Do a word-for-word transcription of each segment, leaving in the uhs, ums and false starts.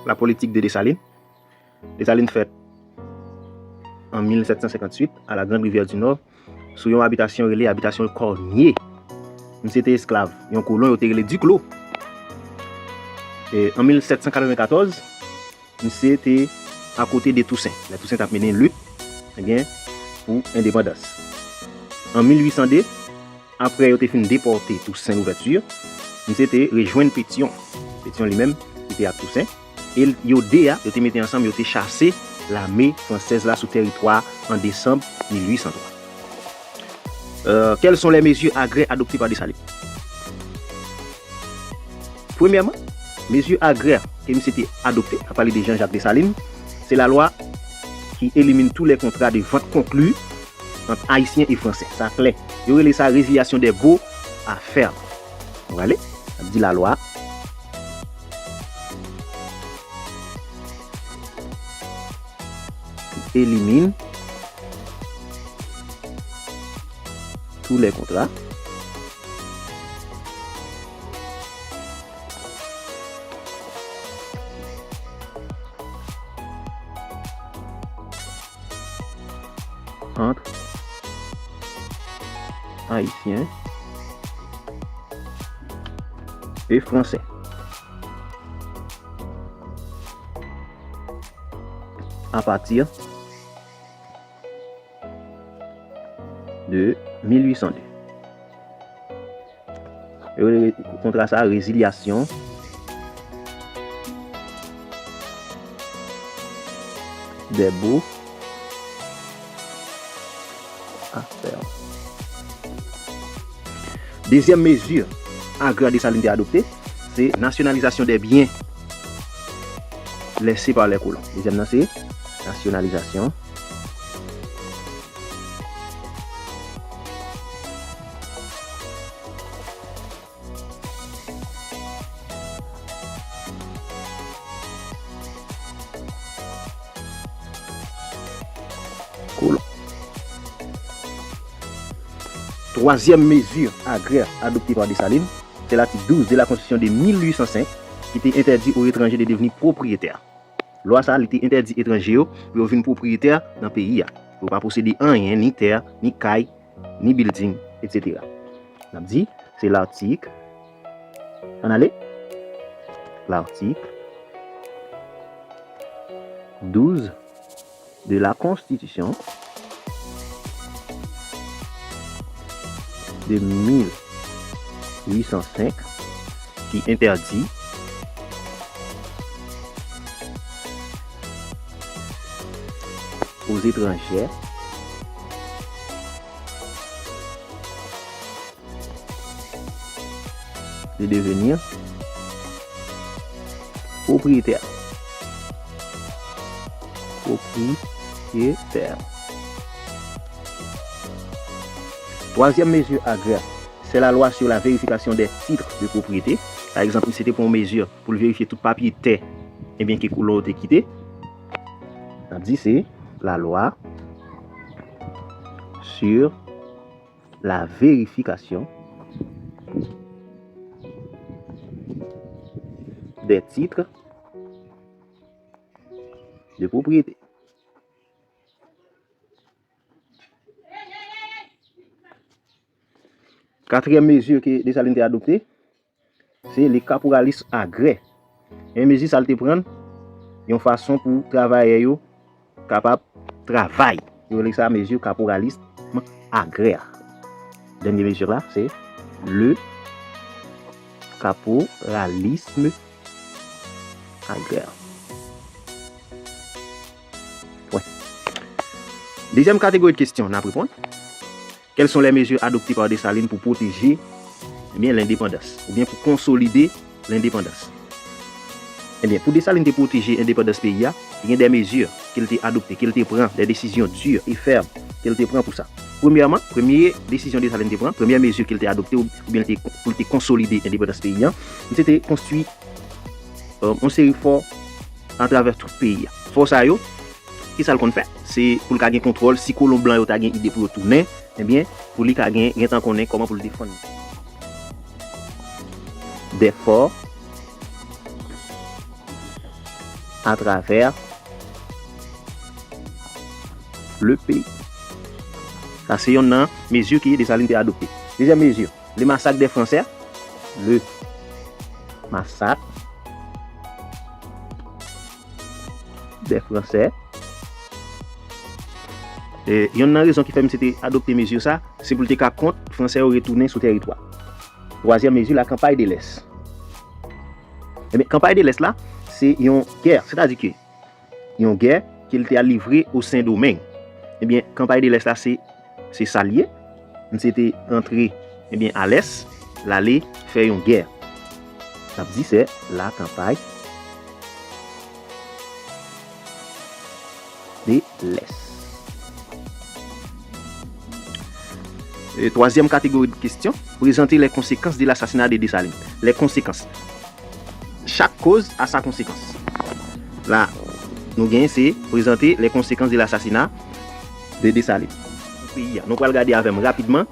La politique de Dessalines. Dessalines fèt an mil sèt san senkanntuit à la Grande Rivière du Nord, sou yon abitasyon rele abitasyon Cornier. Misye te esklav yon kolon yo te rele Duclos. E an mil sèt san katrevenkatòz, misye te akote de Tousen. Lè Tousen t ap mennen lit, ebyen, pou endepandans. An mil uit san de, apre yo te fin depòte Tousen Louvèti, misye te rejwenn Petyon. Petyon li menm, li te ak Tousen. E l- yo de a, yo te mete ansanm, yo te chase lame fransèz la sou tèritwa an desanm mil uit san twa. Euh, quelles sont les mesures agraires adoptées par Dessalines? Premyèman, mezi agrè ke misye te adopte, n ap pale de Jean-Jacques Dessalines, se lalwa ki elimine tous les contrats de vente conclus entre Haïtiens et Français. Sa klè. Yo rele sa résiliation des baux à ferme. Nou prale, n ap di lalwa ki elimine tous les contrats entre Haïtiens et Français à partir de mil uit san de. Yo rele kontra sa a résiliation des baux à ferme. Dezyèm mezi agrè Dessalines te adopte, se nationalisation des biens laissés par les colons. Dezyèm nan se nationalisation kolon. Twazyèm mezi agrè adopte pa Desalin, se latik douz de la Konstitisyon de mil uit san senk ki te entèdi aux étrangers de devenir propriétaires. Lwa sa a, li te entèdi etranje yo pou yo vin pwopriyetè nan peyi a. Pou yo pa posede anyen, ni tè, ni kay, ni bilding, etsetera. N ap di, se latik, ann ale, latik douz de la Konstitisyon de mil uit san senk ki entèdi aux étrangers de devenir propriétaires. Propriétaires. Twazyèm mezi agrè, se la loi sur la vérification des titres de propriété. Pa egzanp, misye te pran yon mezi pou l verifye tout papye tè, ebyen, ke kolon yo te kite. N ap di se la loi sur la vérification des titres de propriété. Katriyèm mezi ke Desalin te adopte, se le caporalisme agraire. Men mezi sa l te pran yon fason pou travayè yo kapab travay. Yo rele sa mezi caporalisme agraire. Dènye mezi la, se le caporalisme agraire. Wè. Dezyèm kategori de kesyon n ap reponn. Quelles sont les mesures adoptées par Dessalines pour protéger, ebyen, lendepandans, oubyen pou konsolide lendepandans? Ebyen, pou Desalin te pwoteje endepandans peyi a, gen de mezi ke l te adopte, ke l te pran, de desizyon di e fèm ke l te pran pou sa. Premyèman, premye desizyon Desalin te pran, premyè mezi ke l te adopte, ou- oubyen l te, pou l te konsolide endepandans peyi a, se te konstwi, euh, yon seri fò atravè tout peyi a. Fò sa yo, ki sa l konn fè? Se pou l ka gen kontwòl, si kolon blan yo ta gen ide pou yo tounen, ebyen, pou li ka gen, gentan konnen kòman pou l defann li. Des forts à travers le pays. Sa se yonn nan mezi ke Desalin te adopte. Dezyèm mezi, le massacre des Français. Le massacre des Français. E, yonn nan rezon ki fè misye te adopte mezi sa, se pou l te ka kont Fransè yo retounen sou tèritwa. Twazyèm mezi, la campagne de l'Est. Ebyen, kanpay de lès la, se yon gè, sètadi ke yon gè ke l te al livre o Sendomeng. Ebyen, kanpay de lès la, se, se sa l ye. Misye te antre, ebyen, a lès, l ale fè yon gè. N ap di se la campagne de l'Est. E, twazyèm kategori de kesyon, prezante les conséquences de l'assassinat de Dessalines. Les conséquences. Chaque cause a sa conséquence. La, nou genyen se prezante les conséquences de l'assassinat de Dessalines. Peyi a. Nou pral gade avè m rapidman,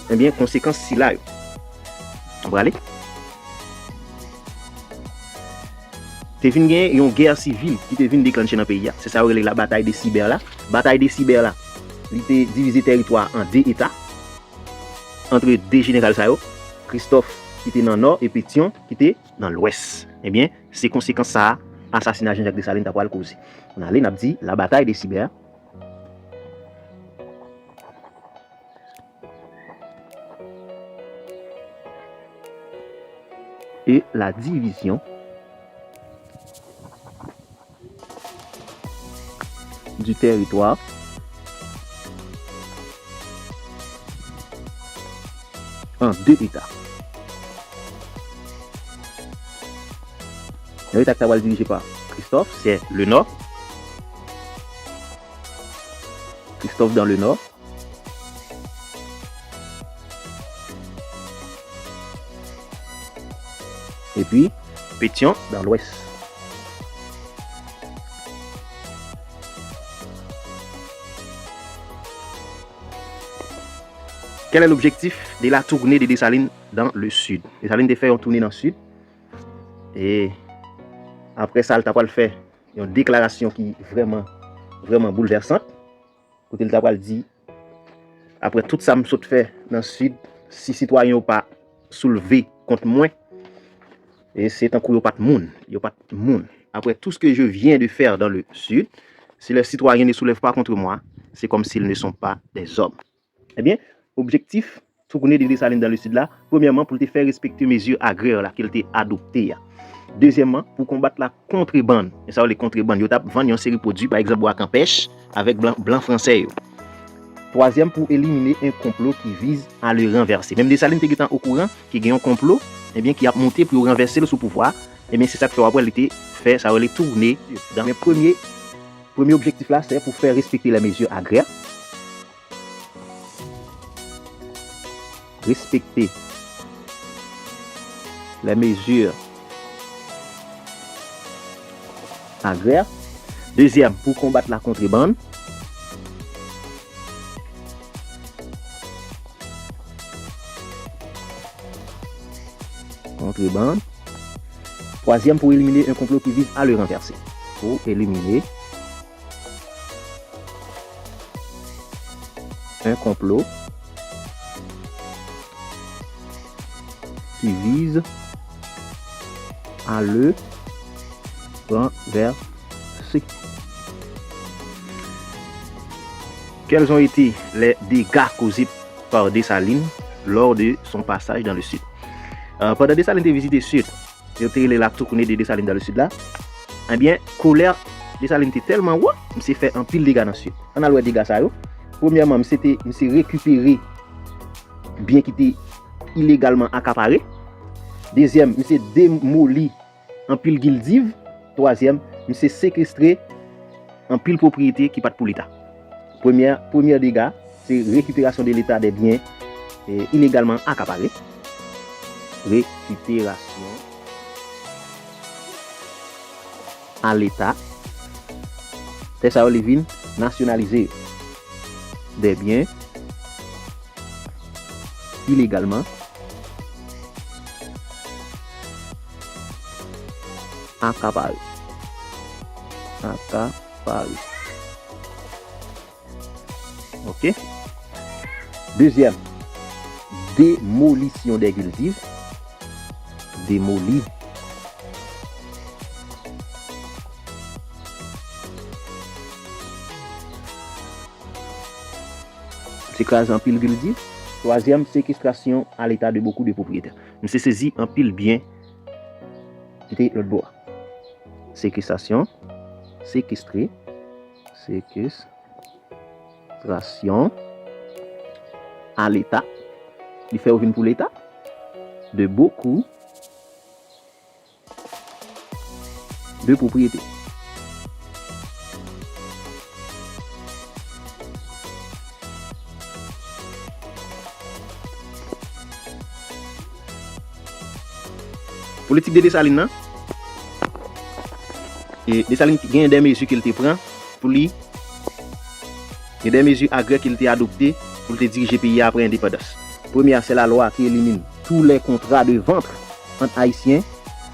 ebyen, konsekans sila yo. Nou prale. Te vin gen yon gè sivil ki te vin deklanche nan peyi a. Se sa yo rele la batay de Sibè la. Batay de Sibè la, li te divize tèritwa an de eta, antre de jeneral sa yo, Kristòf ki te nan nò e Petyon ki te nan lwès. Ebyen, se konsekans sa a, asasina Jean-Jacques Dessalines ta pral koze. N ale, n ap di la batay de Sibè. Et la division du territoire en deux États. Yon eta ki ta pral dirije pa Kristòf, se le Nord. Kristòf dans le Nord. Epi, Petyon dans l'Ouest. Quel est l'objectif de la tournée de Dessalines dans le Sud? Dessalines te fè yon toune nan Sid. E apre sa, l ta pral fè yon deklarasyon ki vrèman, vrèman boulvèsant. Kote l ta pral di, apre tout sa m sot fè nan Sid, si sitwayen yo pa soulve kont mwen, e se tankou yo pa t moun, yo pa t moun. Après tout ce que je viens de faire dans le Sud, si les citoyens ne soulèvent pas contre moi, c'est comme s'ils ne sont pas des hommes. Ebyen, objektif toune de Dessalines dans le Sud la, premyèman, pou l te fè respekte mezi agrè la ke l te adopte a. Dezyèmman, pou konbat la kontrebann. E sa yo rele kontrebann, yo t ap vann yon seri pwodui, pa egzanp, bwa kanpèch, avèk blan, blan fransè yo. Twazyèm, pou elimine un complot qui vise à le renverser. Menm Dessalines te gentan okouran ke gen yon konplo, ebyen, ki ap monte pou yo ranvèse l sou pouvwa. Ebyen, se sa k fè w ap wè li te fè sa yo rele toune. Men premye, premye objektif la, se pou fè respekte les mesures agraires. Respekte les mesures agraires. Dezyèm, pou konbat la kontrebann. Kontrebann. Twazyèm, pou elimine un complot qui vise à le renverser. Pou elimine un complot qui vise à le renverser. Quels ont été les dégâts causés par Dessalines lors de son passage dans le Sud? Euh, pandan Dessalines te vizite Sid, yo te rele la tournée de Dessalines dans le Sud la, ebyen, kolè Dessalines te tèlman wo, misye fè anpil dega nan Sid. Ann al wè dega sa yo. Premyèman, misye te, misye rekipere byen ki te ilegalman akapare. Dezyèm, misye demoli anpil gildiv. Twazyèm, misye sekestre anpil pwopriyete ki pa t pou Leta. Premyè, premyè dega, se récupération de l'État des biens, eh, illégalement accaparés. Récupération à l'État. Tè sa yo, li vin nasyonalize yo. Des biens illégalement accaparés. akapare. Ok. Dezyèm, demolition des cultives. Demoli. Se kraze anpil kilti. Twazyèm, séquestration à l'État de beaucoup de propriétaires. Misye sezi anpil byen ki te lòt bò a. Séquestration, séquestré, séquestration à l'État. Li fè yo vin pou Leta. De beaucoup de propriété. Politik de Desalin nan, e Desalin gen de mezi ke l te pran pou li, gen de mezi agrè ke l te adopte pou l te dirije peyi a apre endepandans. Premye a, se lalwa ki elimine tous les contrats de vente entre Haïtiens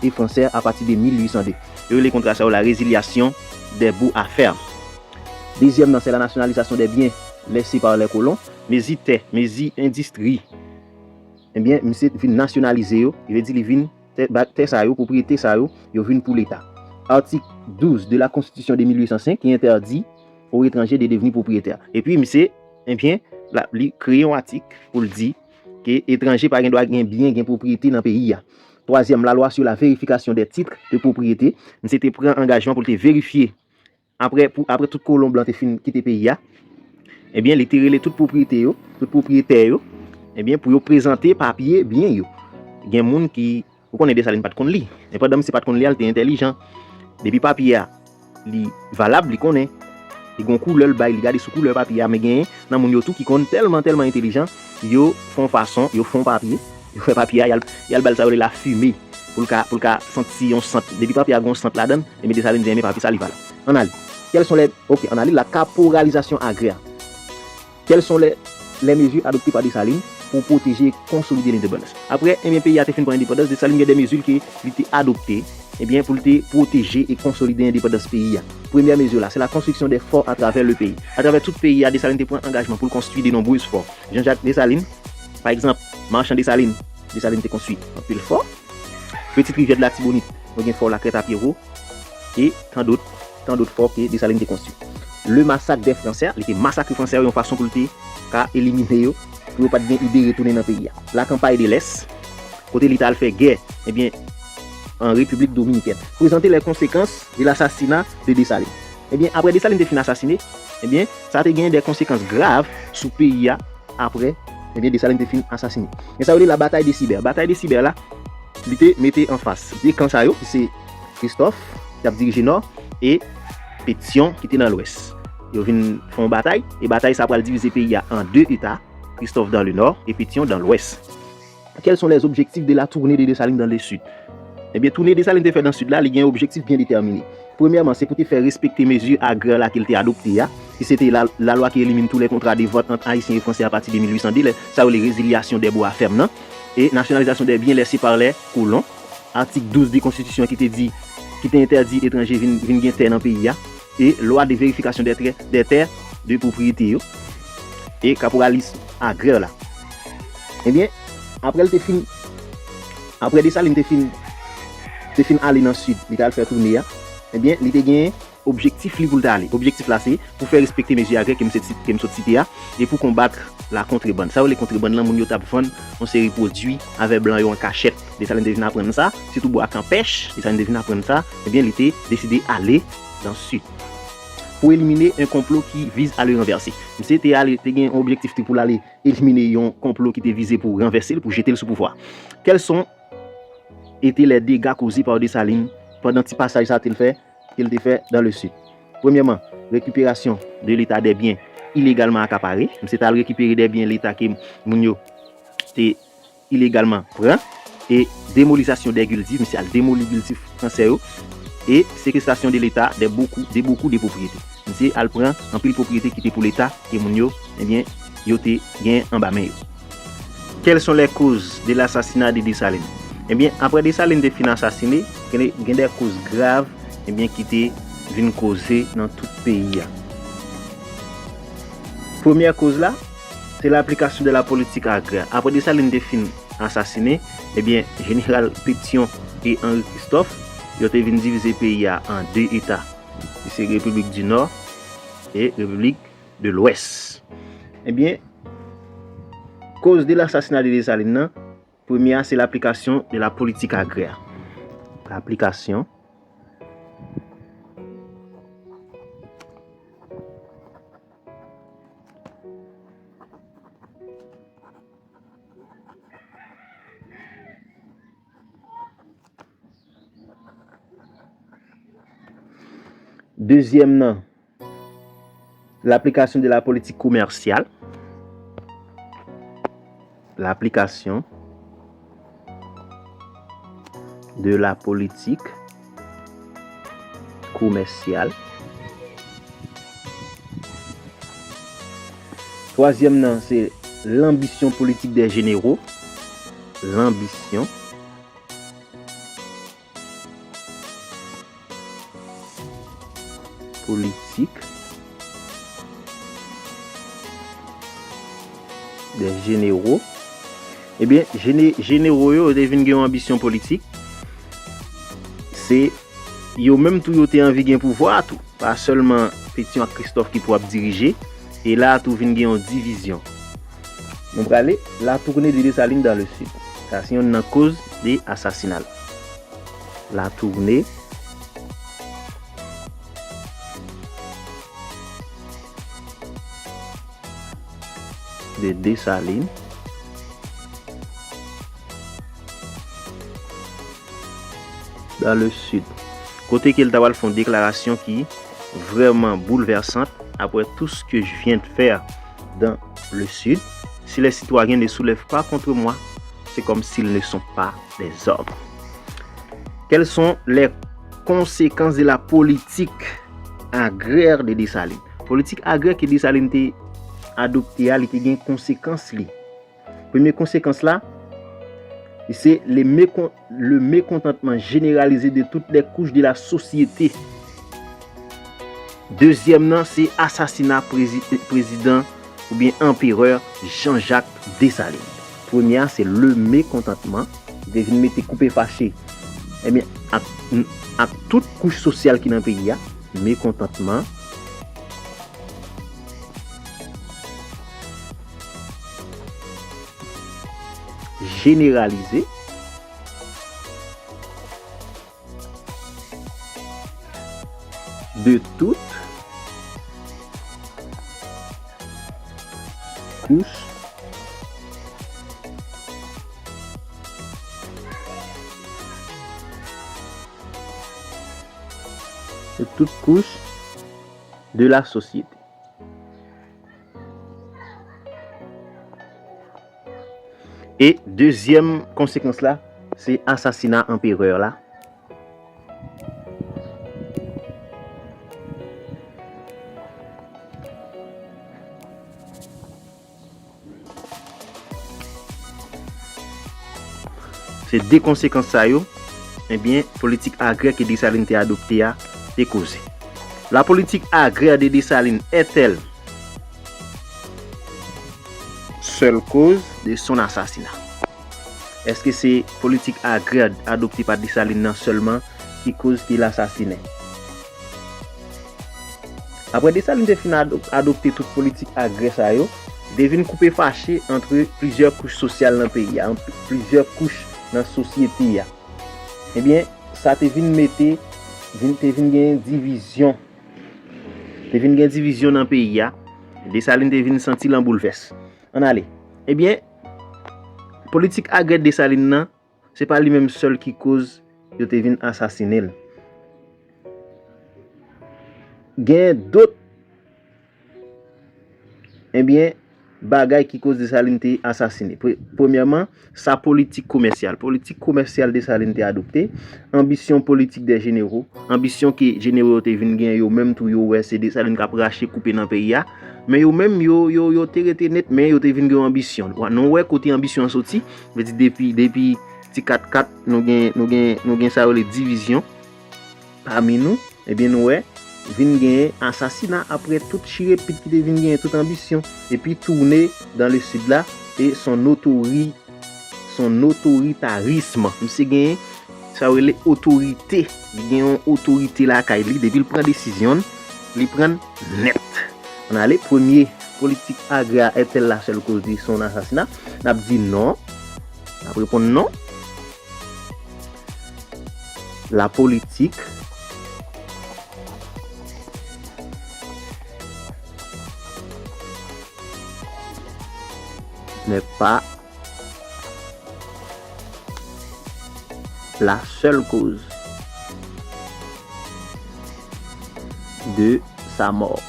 et Français à partir de mil huit cent deux. Yo rele kontra sa yo la résiliation des baux à ferme. Dezyèm nan, se la nationalisation des biens laissés par les colons. Mezi tè, mezi endistri. Ebyen, misye vin nasyonalize yo, li vle di li vin tè, ba, tè sa yo, pwopriyete sa yo, yo vin pou Leta. Article douze de la Constitution de mil huit cent cinq qui interdit aux étrangers de devenir propriétaires. Epi misye, ebyen, la, li kreye yon atik pou l di ke etranje pa gen dwa gen byen, gen pwopriyete nan peyi a. Twazyèm, la loi sur la vérification des titres de propriété. Misye te pran angajman pou l te verifye apre, pou, apre tout kolon blan te fin kite peyi a, ebyen, li te rele tout pwopriyete yo, tout pwopriyetè yo, ebyen, pou yo prezante papye byen yo. Gen moun ki, ou konnen Desalin pa t konn li. Men pandan misye pa t konn li a, li te entèlijan. Depi papye a, li valab, li konnen. Li gon koulè l bay, li gade sou koulè papye a, men genyen nan moun yo tou ki konn tèlman, tèlman entèlijan, yo fè yon fason, yo fè yon papye, yo fè papye a, y al, y al ba l sa yo rele la fime, pou l ka, pou l ka santi yon sant. Depi papye a gon sant ladan l, ebyen Desalin di, enben papye sa li valab. Ann ale. Quelles sont les, ok, ann ale, la caporalisation agraire. Quelles sont les, les mesures adoptées par Dessalines pour protéger et consolider l'indépendance? Apre, ebyen, peyi a te fin pran endepandans, Desalin gen de mezi ke li te adopte, ebyen, pou l te pwoteje e konsolide endepandans peyi a. Premyè mezi la, se la construction des forts à travers le pays. Atravè tout peyi a, Desalin te pran angajman pou l konstwi de nombreux forts. Jean-Jacques Dessalines, pa egzanp, Marchand Dessalines, Desalin te konstwi anpil fò. Petite Rivière de l'Artibonite, nou gen fò Lakrèt a Pyero, e tan dòt, tan dòt fò ke Desalin te konstwi. Le massacre des Français, li te masakre Fransè yo yon fason pou l te ka elimine yo, pou yo pa t gen ide retounen nan peyi a. La campagne de l'Est, kote li t al fè gè, ebyen, an Repiblik Dominikèn. Présenter les conséquences de l'assassinat de Dessalines. Ebyen, apre Desalin te fin asasine, ebyen, sa te gen de konsekans grav sou peyi a apre, ebyen, Desalin te fin asasine. Men sa yo rele la bataille de Sibert. Bataille de Sibert la, li te mete anfas de kan sa yo, ki se Christophe, ki t ap dirije nò, e Pétion, ki te nan lwès. Yo vin fè yon batay, e batay sa pral divize peyi a an de eta, Christophe dans le nord e Pétion dans l'ouest. Quels sont les objectifs de la tournée de Dessalines dans le sud? Ebyen, toune Desalin te fè nan sid la, li gen objektif byen detèmine. Premyèman, se pou te fè respekte mezi agrè la ke l te adopte a, ki se te la, la lwa ki elimine tous les contrats de vente entre Haïtiens et Français à partir de mil huit cent deux, lè, sa yo rele résiliation des baux à ferme nan, e nationalisation des biens laissés par les colons, atik douz de konstitisyon ki te di, ki te entèdi etranje vin, vin gen tè nan peyi a, e lwa de verifikasyon des terres, des terres de propriété yo, e kaporalism agrè la. Ebyen, apre l te fin, apre Desalin te fin, te fin ale nan sid, li t al fè toune a, ebyen, li te gen objektif li pou l t ale. Objektif la se pou fè respekte mezi agrè ke m sot, ke m sot site a, e pou konbat la kontrebann. Sa yo rele kontrebann lan, moun yo t ap vann yon seri pwodui avè blan yo an kachèt. Desalin te vin aprann sa, sitou bò a Kanpèch, Desalin te vin aprann sa, ebyen, li te deside ale dans sid. Pour éliminer un complot qui vise à le renverser. Misye te ale, te gen yon objektif tou pou l ale elimine yon konplo ki te vize pou ranvèse l, pou jete l sou pouvwa. Quels sont été les dégâts causés par Dessalines pandan ti pasaj sa te l fè, ke l te fè dans le sud? Premyèman, récupération de l'État des biens illégalement accaparés. Misye t al rekipere de byen Leta ke moun yo te ilegalman pran, e démolisation des cultifs, misye al demoli kiltif fransè yo, e séquestration de l'État de beaucoup, de beaucoup de propriétés. Misye al pran anpil pwopriyete ki te pou Leta, ke moun yo, ebyen, yo te gen anba men yo. Quelles sont les causes de l'assassinat de Dessalines? Ebyen, apre Desalin te fin asasine, gen, gen de koz grav, ebyen, ki te vin koze nan tout peyi a. Premyè koz la, se l'application de la politique agraire. Apre Desalin te fin asasinen, ebyen, Jeneral Pétion e Henri Christophe, yo te vin divize peyi a an de eta, ki se Repiblik di Nò e Repiblik de Lwès. Ebyen, koz de l'assassinat de Desalin nan, premye a, se l'application de la politique agraire. L'application Dezyèm nan, l'application de la politique commerciale. L'application de la politique commerciale. Twazyèm nan, se l'ambition politique des généraux. L'ambition politique des généraux. Ebyen, jene-, jenero yo, yo te vin gen yon anbisyon politik. Se yo menm tou yo te anvi gen pouvwa a tou. Pa sèlman Pétion ak Christophe ki pou ap dirije. E la a tou vin gen yon divizyon. Nou prale, la tournée de Dessalines dans le sud. Sa se youn nan koz de asasina l. La tournée de Dessalines dans le sud. Kote ke l ta pral fè yon deklarasyon ki vrèman boulvèsant, après tout ce que je viens de faire dans le sud, si les citoyens ne soulèvent pas contre moi, c'est comme s'ils ne sont pas des hommes. Quelles sont les conséquences de la politique agraire de Dessalines? Politik agrè ke Desalin te adopte a, li te gen konsekans li. Premye konsekans la, se le mécon-, le mécontentement généralisé de toutes les couches de la société. Dezyèm nan, se asasina prezi-, prezidan oubyen anperè Jean-Jacques Dessalines. Premye a, se le mécontentement, li te vin mete koupe fache, ebyen, ak, ak tout kouch sosyal ki nan peyi a, mécontentement généralisé de toutes couches de toutes couches de la société. E dezyèm konsekans la, se asasina anperè la. Se de konsekans sa yo, ebyen, politik agrè ke Desalin te adopte a te koze. La politique agraire de Dessalines est-elle seule cause de son assassinat? Èske se politik agrè adopte pa Desalin nan sèlman ki koz ke l asasinen? Apre Desalin te fin ado-, adopte tout politik agrè sa yo, li te vin koupe fache antre plizyè kouch sosyal nan peyi a, ant plizyè kouch nan sosyete a. Ebyen, sa te vin mete, vin, te vin gen divizyon. Te vin gen divizyon nan peyi a. Desalin te vin santi l an boulvès. Ann ale. Ebyen, politik agrè Desalin nan, se pa li menm sèl ki koz yo te vin asasinen l. Gen dòt, ebyen, bagay ki koz Desalin te asasinen. Pre-, premyèman, sa politik komèsyal. Politik komèsyal Desalin te adopte, anbisyon politik dè jenero, anbisyon ke jenero yo te vin gen yo menm tou yo wè se Desalin k ap rache koupe nan peyi a, men yo menm yo, yo, yo te rete nèt, men yo te vin gen yon anbisyon. Nou wè kote anbisyon an soti, vle di depi, depi ti kat kat, nou gen, nou gen, nou gen sa yo rele divizyon pami nou, ebyen nou wè, vin genyen asasina apre tout chirepit ki te vin genyen tout anbisyon. Epi tourner dans le sud la, e son notori son otoritarism. Misye genyen sa yo rele otorite. Li gen yon otorite lakay li. Depi l pran desizyon l, li pran l nèt. Ann ale, premye politik agrè a est-elle la seule cause de son assassinat? N ap di non. N ap reponn non. La politique n'est pas la seule cause de sa mort.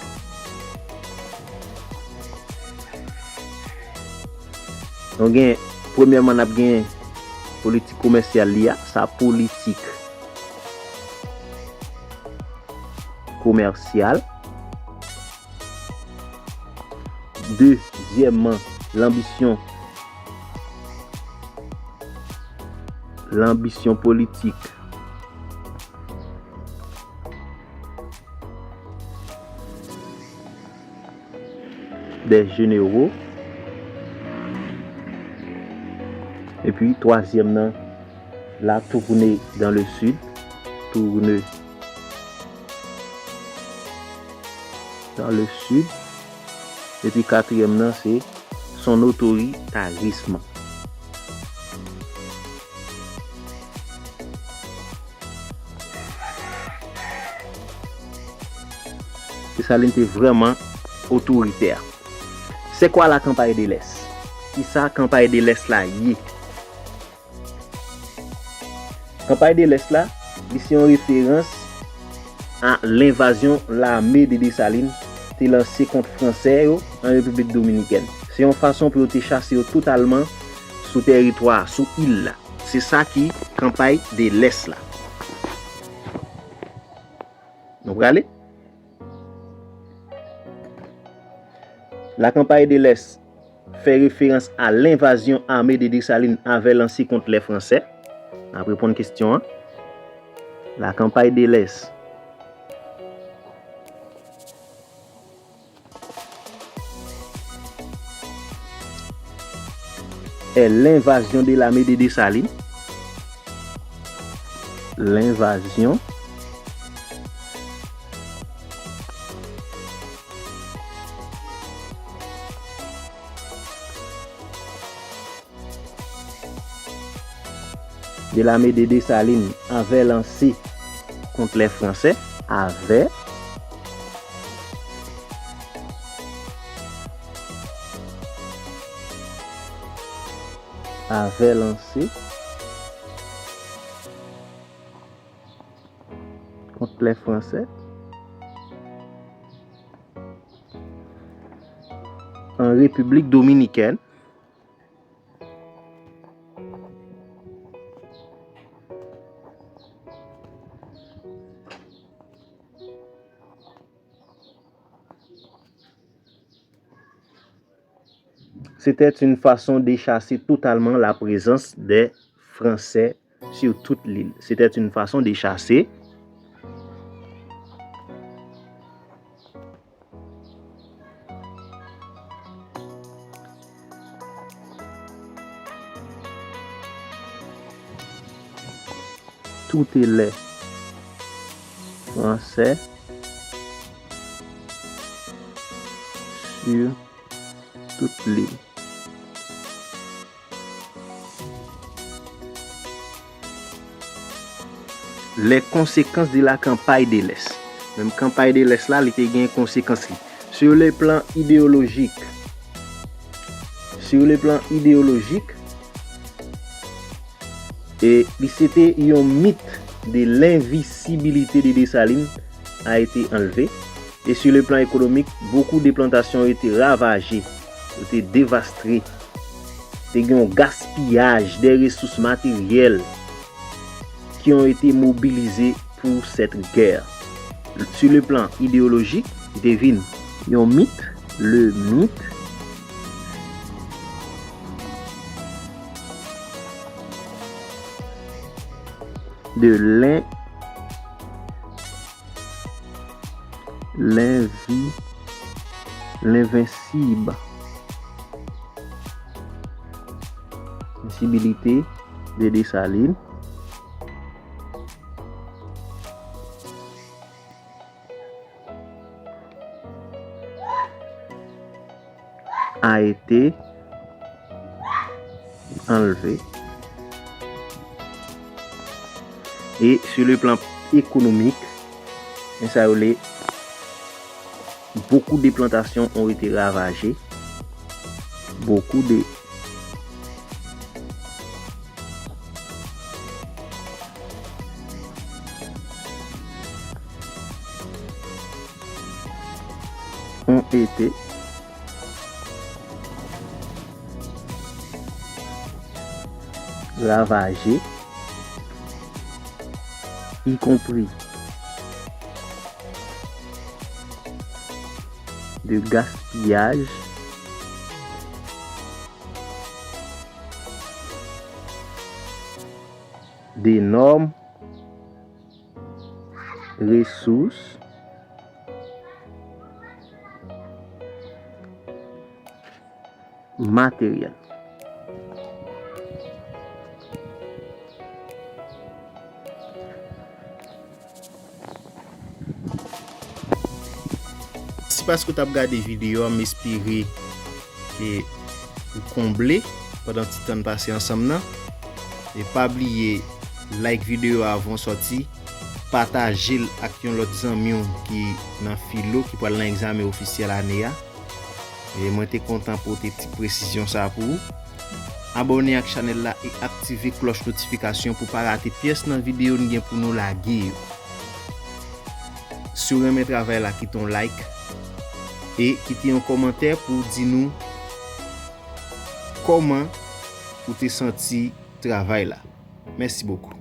Nou gen, premyèman, n ap gen politik komèsyal li a, sa politik komèsyal. Dezyèmman, lanbisyon, lanbisyon politik des généraux. Epi twazyèm nan, la tourner dans le sud, tourner dans le sud. Epi katriyèm nan, se son otoritarism. Desalin te vrèman otoritè. C'est quoi la campagne de l'Est? Kisa kanpay de l'Est la ye? Kanpay de l'Est la, li se yon referans a lenvazyon lame de Desalin te lanse kont Fransè yo an Repiblik Dominikèn. Se yon fason pou yo te chase yo totalman sou tèritwa a, sou il la. Se sa ki kanpay de l'Est la. Nou prale? La campagne de l'Est fè referans a lenvazyon ame de Desalin avè lanse kont lè Fransè. N ap reponn kesyon an. La campagne de l'Est. Est l'invasion de l'armée de Dessalines. L'invasion de l'armée de Dessalines avè lanse kont lè Fransè, avè, avè lanse kont lè Fransè an Repiblik Dominikèn. C'était une façon de chasser totalement la présence des Français sur toute l'île. C'était une façon de chasser toutes les Français sur toute l'île. Les conséquences de la campagne de l'Est. Menm kanpay de l'Est la, li te gen konsekans li. Sur le plan idéologique, sur le plan idéologique, e li se te yon mit de l'invisibilité de Dessalines a été enlevé. Et sur le plan économique, beaucoup de plantations ont été ravagées, ont été dévastées. Te gen yon gaspiyaj de resous materyèl qui ont été mobilisées pour cette guerre. Sur le plan idéologique, li te vin yon mit, le mythe de l'in- Lenvi, lenvensib, sensibilité de Dessalines. A été enlevé. Et sur le plan économique, men sa yo le, beaucoup de plantations ont été ravagées. Beaucoup de ont été ravagées, y compris de gaspillage d'énormes ressources matérielles. Mèsi paske w t ap gade videyo a, m espere ke ou konble pandan ti tan n pase ansanm nan. E pa bliye like videyo a avan w sòti, pataje l ak yon lòt zanmi w ki nan filo, ki pral nan egzamen ofisyèl ane a. E mwen te kontan pote ti presizyon sa pou ou. Abòne ak chanèl la e aktive klòch notifikasyon pou pa rate pyès nan videyo n gen pou nou lage yo. Si w renmen travay la, kite yon like e kite yon kòmantè pou w di nou kòman ou te santi travay la. Mèsi bokou.